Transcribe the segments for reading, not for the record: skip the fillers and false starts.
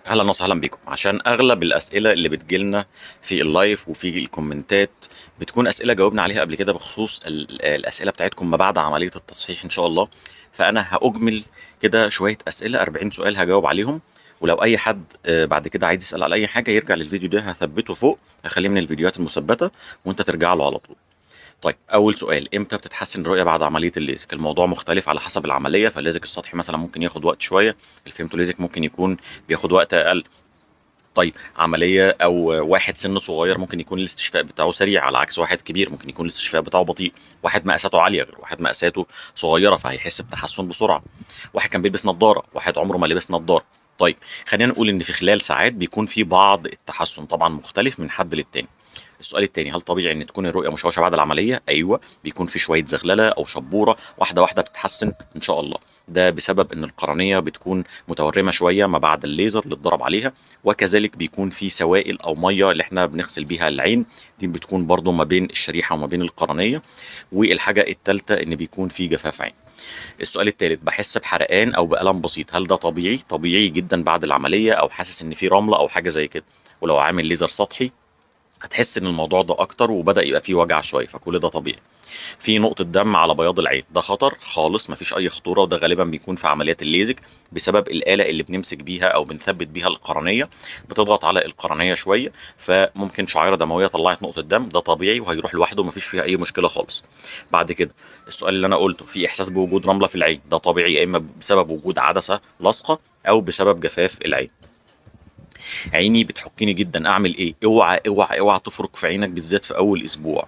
اهلا وسهلا بيكم. عشان اغلب الاسئلة اللي بتجيلنا في ال live وفي الكومنتات بتكون اسئلة جاوبنا عليها قبل كده بخصوص الاسئلة بتاعتكم ما بعد عملية التصحيح ان شاء الله. فانا هاجمل كده شوية اسئلة، 40 سؤال هجاوب عليهم، ولو اي حد بعد كده عايز يسال على اي حاجة يرجع للفيديو ده، هثبته فوق، هخليه من الفيديوهات المثبتة وانت ترجع له على طول. طيب اول سؤال، امتى بتتحسن الرؤية بعد عملية الليزك؟ الموضوع مختلف على حسب العملية، فالليزك السطحي مثلا ممكن ياخد وقت شوية، الفيمتو ليزك ممكن يكون بياخد وقت اقل. طيب عملية او واحد سنة صغير ممكن يكون الاستشفاء بتاعه سريع، على عكس واحد كبير ممكن يكون الاستشفاء بتاعه بطيء. واحد مقاساته عالية غير واحد مقاساته صغيرة فهيحس بتحسن بسرعة. واحد كان بيلبس نظاره، واحد عمره ما لبس نظاره. طيب خلينا نقول ان في خلال ساعات بيكون في بعض التحسن، طبعا مختلف من حد للتاني. السؤال التاني، هل طبيعي ان تكون الرؤية مشوشة بعد العملية؟ ايوه، بيكون في شوية زغلله او شبوره، واحدة واحدة بتتحسن ان شاء الله. ده بسبب ان القرنيه بتكون متورمه شوية ما بعد الليزر اللي اتضرب عليها، وكذلك بيكون في سوائل او مية اللي احنا بنغسل بيها العين دي بتكون برضو ما بين الشريحة وما بين القرنيه. والحاجة الثالثة ان بيكون في جفاف عين. السؤال الثالث، بحس بحرقان او بألم بسيط، هل ده طبيعي؟ طبيعي جدا بعد العملية، او حاسس ان في رملة او حاجة زي كده. ولو عامل ليزر سطحي هتحس ان الموضوع ده اكتر وبدأ يبقى فيه وجع شوية، فكل ده طبيعي. في نقطة دم على بياض العين، ده خطر خالص، مفيش اي خطورة، وده غالبا بيكون في عمليات الليزك بسبب الآلة اللي بنمسك بيها او بنثبت بيها القرنية، بتضغط على القرنية شوية، فممكن شعيرة دموية طلعت نقطة دم، ده طبيعي وهيروح لوحده، مفيش فيها اي مشكلة خالص. بعد كده السؤال اللي انا قلته، في احساس بوجود رملة في العين، ده طبيعي يا اما بسبب وجود عدسة لاصقة او بسبب جفاف العين. عيني بتحكني جدا، اعمل ايه؟ اوعى اوعى اوعى تفرك في عينك بالذات في اول اسبوع.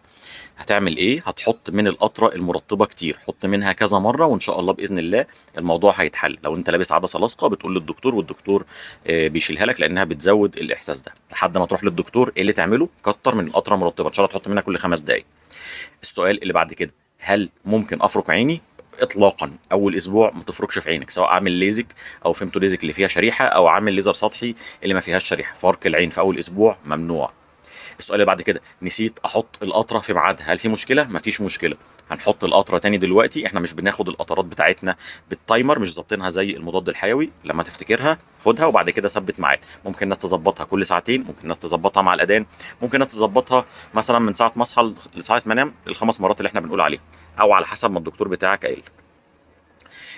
هتعمل ايه؟ هتحط من القطرة المرطبه كتير، حط منها كذا مرة وان شاء الله باذن الله الموضوع هيتحل. لو انت لابس عدسة لاصقه بتقول للدكتور والدكتور بيشيلها لك لانها بتزود الاحساس ده. لحد ما تروح للدكتور ايه اللي تعمله؟ كتر من القطرة المرطبه، ان شاء الله تحط منها كل 5 دقائق. السؤال اللي بعد كده، هل ممكن افرك عيني؟ اطلاقا، اول اسبوع ما تفركش في عينك، سواء عامل ليزك او فيمتو ليزك اللي فيها شريحة او عامل ليزر سطحي اللي ما فيهاش شريحة، فرك العين في اول اسبوع ممنوع. السؤال اللي بعد كده، نسيت احط القطرة في ميعادها، هل في مشكلة؟ مفيش مشكلة، هنحط القطرة تاني دلوقتي. احنا مش بناخد القطرات بتاعتنا بال timer، مش ظابطينها زي المضاد الحيوي، لما تفتكرها خدها وبعد كده ثبت ميعاد. ممكن الناس تظبطها كل ساعتين، ممكن الناس تظبطها مع الاذان، ممكن الناس تظبطها مثلا من ساعة ما اصحى لساعة ما انام، ال5 مرات اللي احنا بنقول عليها، او على حسب ما الدكتور بتاعك قايل لك.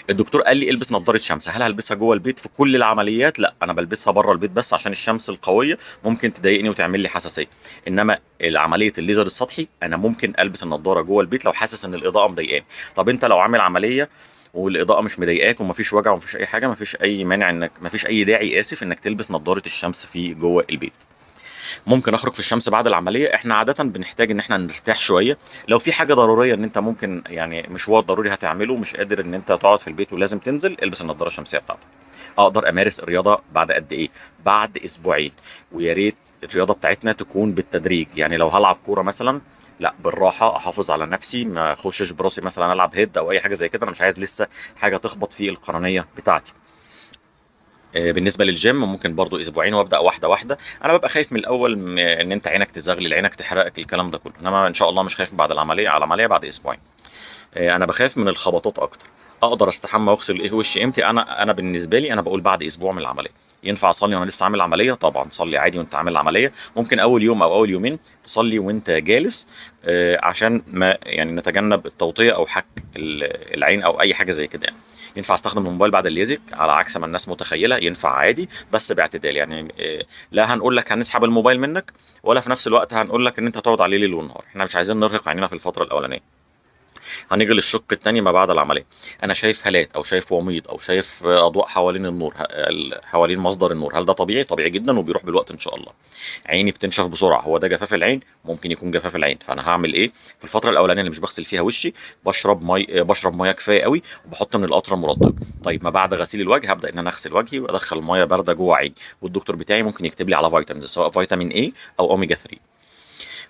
الدكتور قال لي البس نظاره شمس، هل هلبسها جوه البيت في كل العمليات؟ لا، انا بلبسها بره البيت بس عشان الشمس القوية ممكن تضايقني وتعمل لي حساسية. انما عملية الليزر السطحي انا ممكن البس النظارة جوه البيت لو حاسس ان الاضاءة مضايقاني. طب انت لو عامل عملية والاضاءة مش مضايقاك ومفيش وجع ومفيش اي حاجة، مفيش اي مانع انك، مفيش اي داعي اسف انك تلبس نظاره الشمس في جوه البيت. ممكن اخرج في الشمس بعد العملية؟ احنا عادة بنحتاج ان احنا نرتاح شوية. لو في حاجة ضرورية ان انت ممكن يعني مشوار ضروري هتعمله، مش قادر ان انت تقعد في البيت ولازم تنزل، البس النضارة الشمسية بتاعتك. اقدر امارس الرياضة بعد قد ايه؟ بعد اسبوعين، ويا ريت الرياضة بتاعتنا تكون بالتدريج. يعني لو هلعب كورة مثلا، لا بالراحة، احافظ على نفسي، ما اخشش براسي مثلا العب هيد او اي حاجة زي كده، انا مش عايز لسه حاجة تخبط في القرنيه بتاعتي. بالنسبة للجيم ممكن برضو اسبوعين وابدا واحدة واحدة. انا ببقى خايف من الاول ان انت عينك تزغلل، عينك تحرقك، الكلام ده كله، انما ان شاء الله مش خايف بعد العملية، على العملية بعد اسبوعين. انا بخاف من الخبطات اكتر. اقدر استحمى واغسل ايه وشي امتى؟ انا بالنسبة لي انا بقول بعد اسبوع من العملية. ينفع اصلي وانا لسه عامل عملية؟ طبعا صلي عادي وانت عامل العملية. ممكن اول يوم او اول يومين تصلي وانت جالس، عشان ما يعني نتجنب التوطيه او حك العين او اي حاجة زي كده يعني. ينفع استخدم الموبايل بعد الليزك؟ على عكس ما الناس متخيله ينفع عادي، بس باعتدال. يعني لا هنقول لك هنسحب الموبايل منك، ولا في نفس الوقت هنقول لك ان انت تقعد عليه ليل ونهار. احنا مش عايزين نرهق عينينا في الفترة الاولانية. هنيجي للشق الثاني ما بعد العملية. انا شايف هالات او شايف وميض او شايف اضواء حوالين النور، حوالين مصدر النور، هل ده طبيعي؟ طبيعي جدا وبيروح بالوقت ان شاء الله. عيني بتنشف بسرعة، هو ده جفاف العين؟ ممكن يكون جفاف العين. فانا هعمل ايه في الفترة الاولانية اللي مش بغسل فيها وشي؟ بشرب مية كفاية قوي، وبحط من القطرة مرطب. طيب ما بعد غسيل الوجه هبدا ان انا اغسل وجهي وادخل مية باردة جوه عيني، والدكتور بتاعي ممكن يكتب لي على vitamins، سواء فيتامين A او اوميجا 3.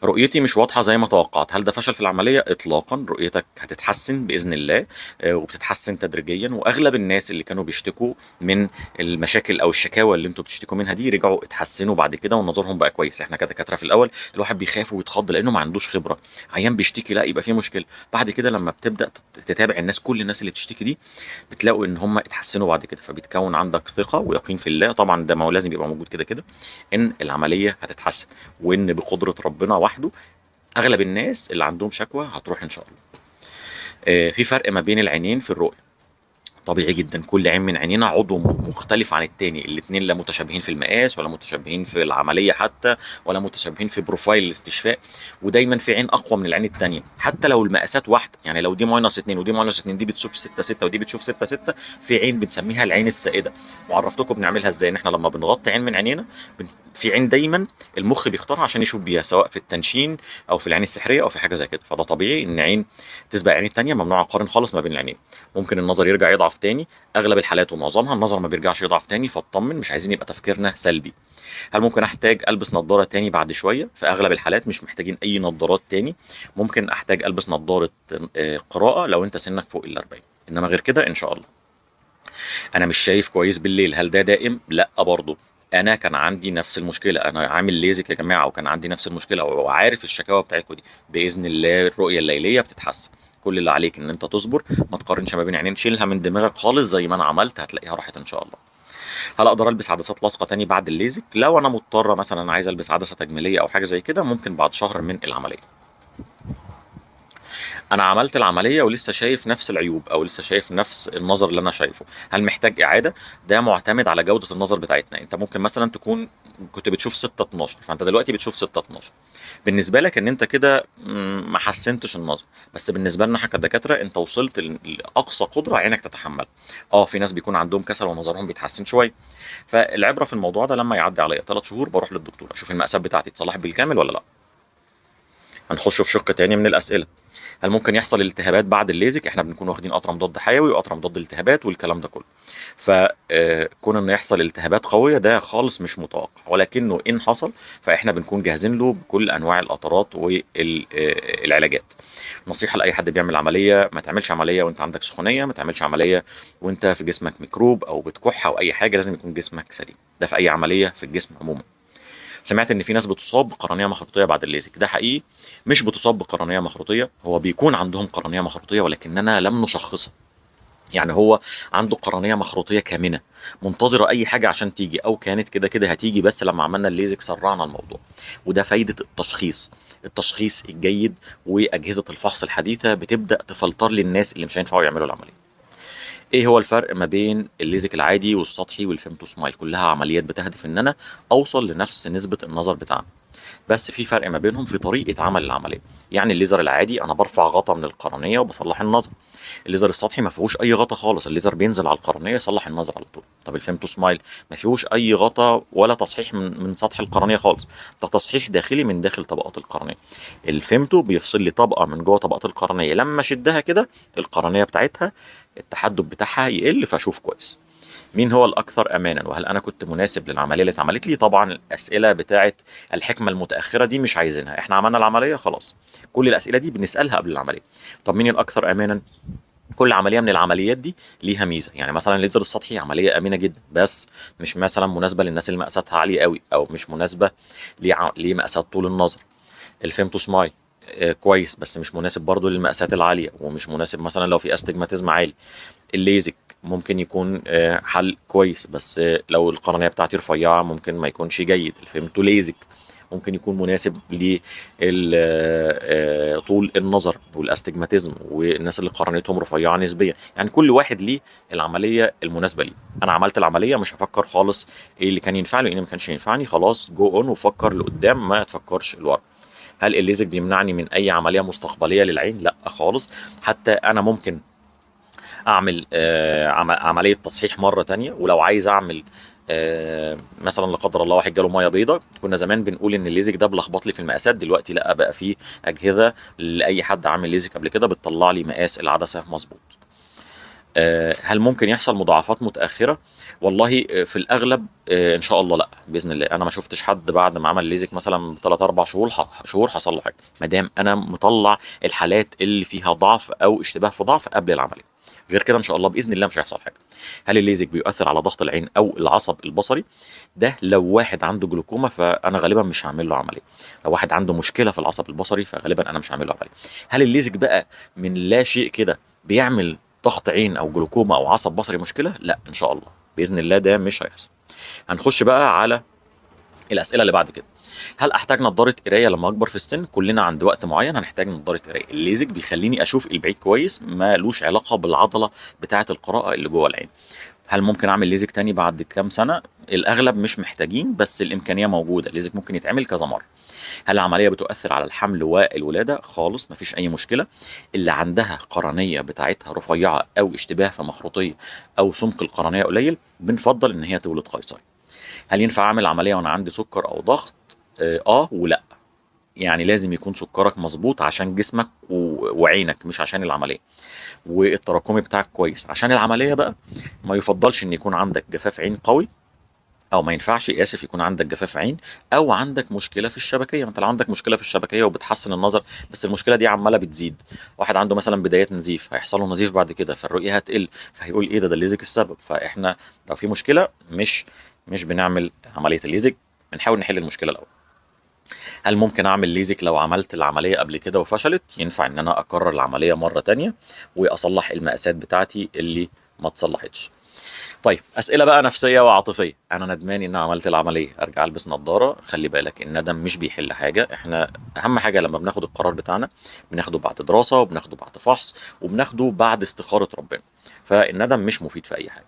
رؤيتي مش واضحة زي ما توقعت، هل ده فشل في العملية؟ اطلاقا، رؤيتك هتتحسن باذن الله، وبتتحسن تدريجيا. واغلب الناس اللي كانوا بيشتكوا من المشاكل او الشكاوى اللي انتوا بتشتكوا منها دي رجعوا اتحسنوا بعد كده ونظرهم بقى كويس. احنا كدكاتره في الاول الواحد بيخاف ويتخض لانه ما عندوش خبره، عيان بيشتكي لا يبقى في مشكلة. بعد كده لما بتبدا تتابع الناس، كل الناس اللي بتشتكي دي بتلاقوا ان هم اتحسنوا بعد كده، فبيتكون عندك ثقة ويقين في الله. طبعا ده ما هو لازم يبقى موجود كده كده ان العملية هتتحسن، وان بقدره ربنا وحده اغلب الناس اللي عندهم شكوى هتروح ان شاء الله. في فرق ما بين العينين في الرؤية، طبيعي جدا، كل عين من عينينا عضو مختلف عن التاني، الاتنين لا متشابهين في المقاس ولا متشابهين في العملية حتى، ولا متشابهين في profile الاستشفاء، ودايما في عين اقوى من العين التانية حتى لو المقاسات واحدة. يعني لو دي minus 2 ودي minus 2، دي بتشوف 6 6 ودي بتشوف 6 6، في عين بنسميها العين السائدة. وعرفتكم بنعملها ازاي، ان احنا لما بنغطي عين من عينينا في عين دايما المخ بيختارها عشان يشوف بيها، سواء في التنشين او في العين السحريه او في حاجة زي كده. فده طبيعي ان عين تسبق عين التانية، ممنوع اقارن خالص ما بين العينين. ممكن النظر يرجع يضعف تاني، اغلب الحالات ومعظمها النظر ما بيرجعش يضعف تاني، فاطمن، مش عايزين يبقى تفكيرنا سلبي. هل ممكن احتاج البس نظاره تاني بعد شوية؟ في اغلب الحالات مش محتاجين اي نظارات تاني. ممكن احتاج البس نظاره قراءة لو انت سنك فوق ال 40، انما غير كده ان شاء الله. انا مش شايف كويس بالليل، هل ده دائم؟ لا برضه، انا كان عندي نفس المشكلة، انا عامل ليزك يا جماعة وكان عندي نفس المشكلة وعارف الشكاوى بتاعتكم دي. باذن الله الرؤية الليلية بتتحسن، كل اللي عليك ان انت تصبر، ما تقارنش ما بين عينين، شيلها من دماغك خالص زي ما انا عملت، هتلاقيها راحت ان شاء الله. هل اقدر البس عدسات لاصقه تاني بعد الليزك؟ لو انا مضطرة مثلا عايز البس عدسة تجميليه او حاجة زي كده، ممكن بعد شهر من العملية. انا عملت العملية ولسه شايف نفس العيوب او لسه شايف نفس النظر اللي انا شايفه، هل محتاج اعاده؟ ده معتمد على جوده النظر بتاعتنا. انت ممكن مثلا تكون كنت بتشوف 6/12، فانت دلوقتي بتشوف 6/12، بالنسبة لك ان انت كده ما حسنتش النظر، بس بالنسبة لنا احنا كدكاتره انت وصلت لاقصى قدره عينك تتحملها. في ناس بيكون عندهم كسل ونظرهم بيتحسن شوية، فالعبرة في الموضوع ده لما يعدي عليا 3 شهور بروح للدكتور اشوف المقاسات بتاعتي اتصلحت بالكامل ولا لا. هنخش في شق تاني من الاسئلة، هل ممكن يحصل التهابات بعد الليزك؟ احنا بنكون واخدين قطرة مضاد حيوي وقطره مضاد التهابات والكلام ده كله، فكون انه يحصل التهابات قوية ده خالص مش متوقع، ولكنه ان حصل فاحنا بنكون جاهزين له بكل انواع القطرات والعلاجات. نصيحة لاي حد بيعمل عملية، ما تعملش عملية وانت عندك سخونيه، ما تعملش عملية وانت في جسمك ميكروب او بتكح او اي حاجة، لازم يكون جسمك سليم، ده في اي عملية في الجسم عموما. سمعت ان في ناس بتصاب بقرنيه مخروطيه بعد الليزك، ده حقيقي؟ مش بتصاب بقرنيه مخروطيه، هو بيكون عندهم قرنيه مخروطيه ولكننا لم نشخصها. يعني هو عنده قرنيه مخروطيه كامنة منتظره اي حاجة عشان تيجي، او كانت كده كده هتيجي، بس لما عملنا الليزك سرعنا الموضوع. وده فايده التشخيص، التشخيص الجيد واجهزة الفحص الحديثة بتبدا تفلتر للناس اللي مش هينفعوا يعملوا العملية. ايه هو الفرق ما بين الليزك العادي والسطحي والفيمتو سمايل؟ كلها عمليات بتهدف ان انا اوصل لنفس نسبة النظر بتاعنا، بس في فرق ما بينهم في طريقة عمل العملية. يعني الليزر العادي انا برفع غطا من القرنية وبصلح النظر، الليزر السطحي ما فيهوش اي غطا خالص، الليزر بينزل على القرنية يصلح النظر على طول. طب الفيمتو سمايل ما فيهوش اي غطا ولا تصحيح من سطح القرنية خالص، ده تصحيح داخلي من داخل طبقات القرنية. الفيمتو بيفصل لي طبقة من جوه طبقات القرنية، لما اشدها كده القرنية بتاعتها التحدب بتاعها يقل فاشوف كويس. مين هو الأكثر أمانا؟ وهل أنا كنت مناسب للعملية اللي اتعملت لي؟ طبعا الأسئلة بتاعت الحكمة المتأخرة دي مش عايزينها، احنا عملنا العملية خلاص، كل الأسئلة دي بنسألها قبل العملية. طب مين الأكثر أمانا؟ كل عملية من العمليات دي ليها ميزة، يعني مثلا الليزر السطحي عملية أمينة جدا، بس مش مثلا مناسبة للناس اللي مقاساتها عالية قوي، أو مش مناسبة لمقاسات طول النظر. الفيمتو سمايل كويس بس مش مناسب برضو للمقاسات العالية، ومش مناسب مثلا لو في astigmatism عالي. الليزك ممكن يكون حل كويس، بس لو القرنية بتاعتي رفيعة ممكن ما يكونش جيد. الفيمتو ليزك ممكن يكون مناسب لطول النظر وال astigmatism والناس اللي قرنيتهم رفيعة نسبيا. يعني كل واحد ليه العملية المناسبة ليه. أنا عملت العملية مش هفكر خالص إيه اللي كان ينفعني وإيه اللي ما كانش ينفعني، خلاص go on وفكر لقدام ما تفكرش لورا. هل الليزك بيمنعني من أي عملية مستقبلية للعين؟ لا خالص. حتى أنا ممكن أعمل عملية تصحيح مرة تانية، ولو عايز أعمل مثلا لا قدر الله واحد جاله مية بيضاء، كنا زمان بنقول ان الليزك ده بلخبط لي في المقاسات، دلوقتي لا، بقى في اجهزة لاي حد عامل ليزك قبل كده بتطلع لي مقاس العدسة مظبوط. هل ممكن يحصل مضاعفات متاخرة؟ والله في الاغلب ان شاء الله لا، باذن الله. انا ما شفتش حد بعد ما عمل ليزك مثلا ب 3 4 شهور حصل له حاجة، ما دام انا مطلع الحالات اللي فيها ضعف او اشتباه في ضعف قبل العملية. غير كده ان شاء الله باذن الله مش هيحصل حاجة. هل الليزك بيؤثر على ضغط العين او العصب البصري؟ ده لو واحد عنده جلوكوما فانا غالبا مش هعمل له عملية. لو واحد عنده مشكلة في العصب البصري فغالبا انا مش هعمل له عملية. هل الليزك بقى من لا شيء كده بيعمل ضغط عين او جلوكوما او عصب بصري مشكلة؟ لا ان شاء الله باذن الله ده مش هيحصل. هنخش بقى على الاسئلة اللي بعد كده. هل احتاج نظاره قرايه لما اكبر في السن؟ كلنا عند وقت معين هنحتاج نظاره قرايه. الليزك بيخليني اشوف البعيد كويس، مالوش علاقة بالعضله بتاعه القراءة اللي جوه العين. هل ممكن اعمل ليزك تاني بعد كام سنة؟ الاغلب مش محتاجين، بس الامكانية موجودة، الليزك ممكن يتعمل كذا مرة. هل العملية بتؤثر على الحمل والولاده؟ خالص، مفيش اي مشكلة. اللي عندها قرنيه بتاعتها رفيعة او اشتباه في مخروطيه او سمك القرنيه قليل، بنفضل ان هي تولد قيصري. هل ينفع اعمل عملية وانا عندي سكر او ضغط؟ ولا يعني لازم يكون سكرك مظبوط عشان جسمك وعينك، مش عشان العملية. والتراكمي بتاعك كويس عشان العملية بقى. ما يفضلش ان يكون عندك جفاف عين قوي، او ما ينفعش اسف يكون عندك جفاف عين او عندك مشكلة في الشبكيه. ما انت لو عندك مشكلة في الشبكيه وبتحسن النظر بس المشكلة دي عماله بتزيد، واحد عنده مثلا بدايات نزيف هيحصل له نزيف بعد كده، فالرؤيه هتقل، فهيقول ايه ده الليزك السبب. فاحنا لو في مشكلة مش بنعمل عملية الليزك، بنحاول نحل المشكلة الاول. هل ممكن اعمل ليزك لو عملت العملية قبل كده وفشلت؟ ينفع ان انا اكرر العملية مرة تانية واصلح المقاسات بتاعتي اللي ما اتصلحتش. طيب اسئلة بقى نفسية وعاطفيه. انا ندمان ان عملت العملية، ارجع البس نظاره؟ خلي بالك الندم مش بيحل حاجة. احنا اهم حاجة لما بناخد القرار بتاعنا بناخده بعد دراسة، وبناخده بعد فحص، وبناخده بعد استخاره ربنا. فالندم مش مفيد في اي حاجة.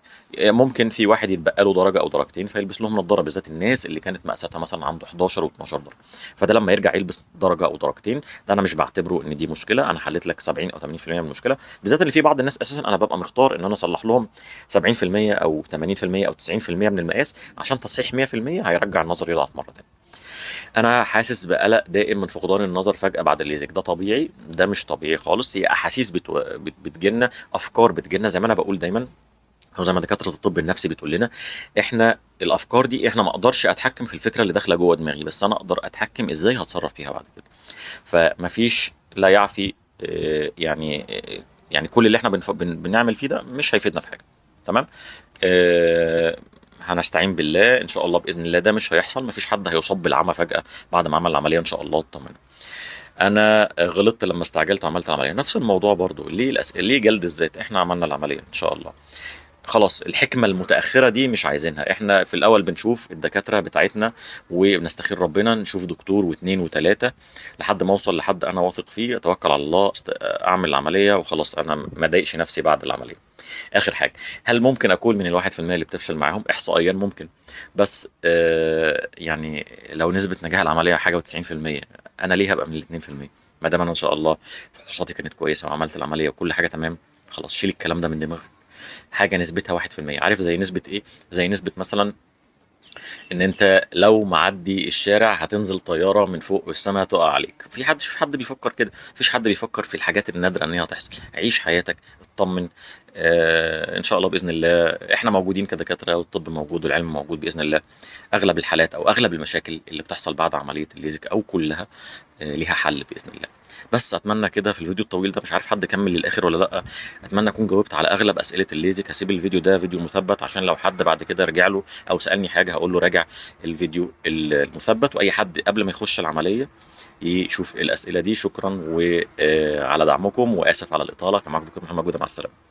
ممكن في واحد يتبقى له درجه او درجتين فيلبس لهم نظاره، بالذات الناس اللي كانت مقاساتها مثلا عنده 11 و12 درجه، فده لما يرجع يلبس درجه او درجتين ده انا مش بعتبره ان دي مشكلة. انا حليت لك 70 او 80% من المشكلة، بالذات ان في بعض الناس اساسا انا ببقى مختار ان انا اصلح لهم 70% او 80% او 90% من المقاس، عشان تصحيح 100% هيرجع النظر يضعف مرة ثانية. انا حاسس بقلق دائم من فقدان النظر فجأة بعد الليزك، ده طبيعي؟ ده مش طبيعي خالص. هي احاسيس بتجيلنا، افكار بتجيلنا، زي ما انا بقول دايما او زي ما دكاترة الطب النفسي بتقول لنا، احنا الافكار دي احنا ما اقدرش اتحكم في الفكرة اللي داخله جوه دماغي، بس انا اقدر اتحكم ازاي هتصرف فيها بعد كده. فمفيش لا يعفي، يعني كل اللي احنا بنعمل فيه ده مش هيفيدنا في حاجة. تمام؟ هنستعين بالله ان شاء الله، باذن الله ده مش هيحصل، مفيش حد هيصاب بالعمى فجأة بعد ما عمل العملية ان شاء الله. اطمن. انا غلطت لما استعجلت وعملت العملية، نفس الموضوع برضو. ليه الاسئلة؟ ليه جلد الذات؟ احنا عملنا العملية ان شاء الله خلاص، الحكمة المتاخرة دي مش عايزينها. احنا في الاول بنشوف الدكاترة بتاعتنا وبنستخير ربنا، نشوف دكتور واثنين وثلاثة لحد ما اوصل لحد انا واثق فيه، اتوكل على الله، اعمل العملية وخلاص، انا ما اضايقش نفسي بعد العملية. اخر حاجة، هل ممكن اكون من 1% اللي بتفشل معاهم؟ احصائيا ممكن، بس يعني لو نسبه نجاح العملية حاجة و90%، انا ليه هبقى من 2%؟ ما دام انا ان شاء الله فحوصاتي كانت كويسة وعملت العملية وكل حاجة تمام، خلاص شيل الكلام ده من دماغك. حاجة نسبتها 1%، عارف زي نسبه ايه؟ زي نسبه مثلا ان انت لو معدي الشارع هتنزل طيارة من فوق والسماء تقع عليك. في حد بيفكر كده؟ مفيش حد بيفكر في الحاجات النادرة ان هي هتحصل. عيش حياتك، اطمن، ان شاء الله باذن الله احنا موجودين كدكاتره، والطب موجود والعلم موجود باذن الله. اغلب الحالات او اغلب المشاكل اللي بتحصل بعد عملية الليزك او كلها ليها حل باذن الله. بس اتمنى كده في الفيديو الطويل ده، مش عارف حد كمل للاخر ولا لا، اتمنى اكون جاوبت على اغلب اسئلة الليزك. هسيب الفيديو ده فيديو مثبت عشان لو حد بعد كده رجع له او سالني حاجة هقول له راجع الفيديو المثبت، واي حد قبل ما يخش العملية يشوف الاسئلة دي. شكرا وعلى دعمكم، واسف على الاطالة. كان معاكم دكتور محمد جوده، مع السلامة.